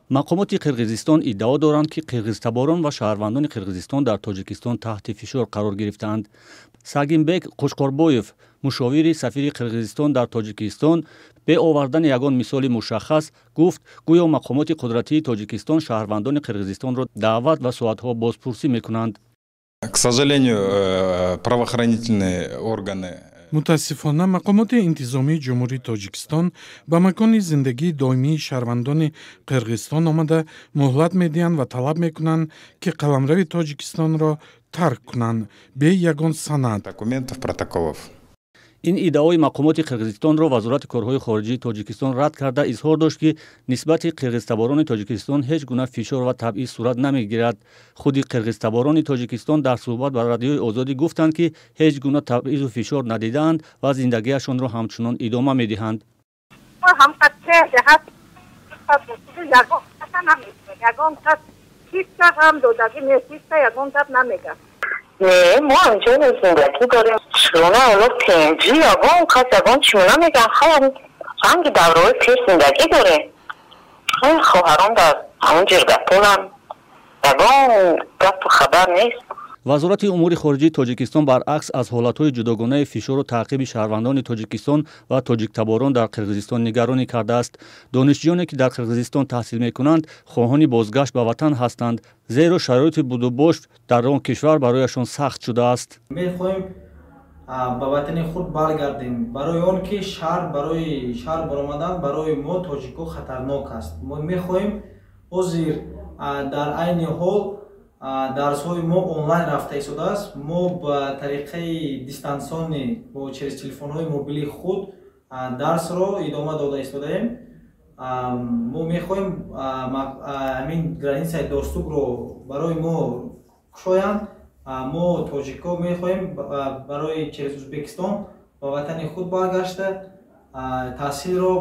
Мақомоти Қирғизистон иддао доранд, ки қирғизтаборон ва шаҳрвандони Қирғизистон дар Тоҷикистон таҳти фишор қарор гирифтаанд. Сагинбек Қучқорбоев, мушовири сафири Қирғизистон дар Тоҷикистон, бе овардани ягон мисоли мушаххас гуфт, гӯё мақомоти қудратии Тоҷикистон шаҳрвандони Қирғизистонро даъват ва соатҳо бозпурсӣ мекунанд. К сожалению, правоохранительные органы Мутаассифона, мақомоти интизомии Ҷумҳурии Тоҷикистон ба макони зиндагии доимии шаҳрвандони Қирғизистон омада, муҳлат медиҳанд ва талаб мекунанд, ки қаламрави Тоҷикистонро тарк кунанд бе ягон санад. Документов, протоколов. Ин иддаои мақомоти Қирғизистонро Вазорати корҳои хориҷии Тоҷикистон рад карда, изҳор дошт, ки нисбати қирғизтаборони Тоҷикистон ҳеҷ гуна фишор ва табъиз сурат намегирад. Худи қирғизтаборони Тоҷикистон дар суҳбат ба Радиои Озодӣ гуфтанд, ки ҳеҷ гуна табъизу фишор надидаанд ва зиндагиашонро ҳамчунон идома медиҳанд. Ягон кас ҳам додагӣ нест, ягон гап намегӯяд. Не, мо ҳамҷо зиндагӣ дорем. Шукрона, ҳоло тинҷӣ, ягон кас ягон чимо намегӯян. Хайр, ранги давраҳои пеш зиндагӣ дорем. Хайр, хоҳарон дар ҳамон ҷиргатоланд, ягон гапу хабар нест. Вазорати умури хориҷии Тоҷикистон, баръакс, аз ҳолатҳои ҷудогонаи фишору таъқиби шаҳрвандони Тоҷикистон ва тоҷиктаборон дар Қирғизистон нигаронӣ кардааст. Донишҷӯёне, ки дар Қирғизистон таҳсил мекунанд, хоҳони бозгашт ба ватан ҳастанд, зеро шароити будубош дар он кишвар барояшон сахт шудааст. Мехоҳем ба ватани худ баргардем, барои он ки шаҳр, барои шаҳр баромадан барои мо, тоҷикҳо, хатарнок аст. Мо мехоҳем, ҳозир дар айни ҳол дарсҳои мо онлайн рафта истодааст. Мо ба тариқаи дистанционный, бо через телефонҳои мобилии худ дарсро идома дода истодаем. Мо мехоҳем ҳамин границаи Достукро барои мо кушоянд. Мо, тоҷикҳо, мехоҳем барои через Ӯзбекистон ба ватани худ баргашта, таҳсилро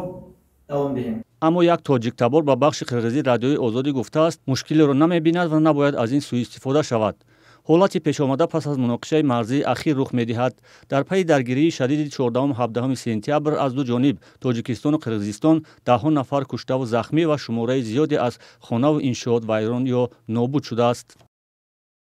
давом диҳем. Аммо як тоҷиктабор ба бахши қирғизии Радиои Озодӣ гуфтааст, мушкилеро намебинад ва набояд аз ин сӯистифода шавад. Ҳолати пешомада пас аз муноқишаи марзии ахир рух медиҳад. Дар пайи даргирии шадиди 14-17 сентябр аз ду ҷониб, Тоҷикистону Қирғизистон, даҳҳо нафар куштаву захмӣ ва шумораи зиёде аз хонаву иншоот вайрон ё нобуд шудааст.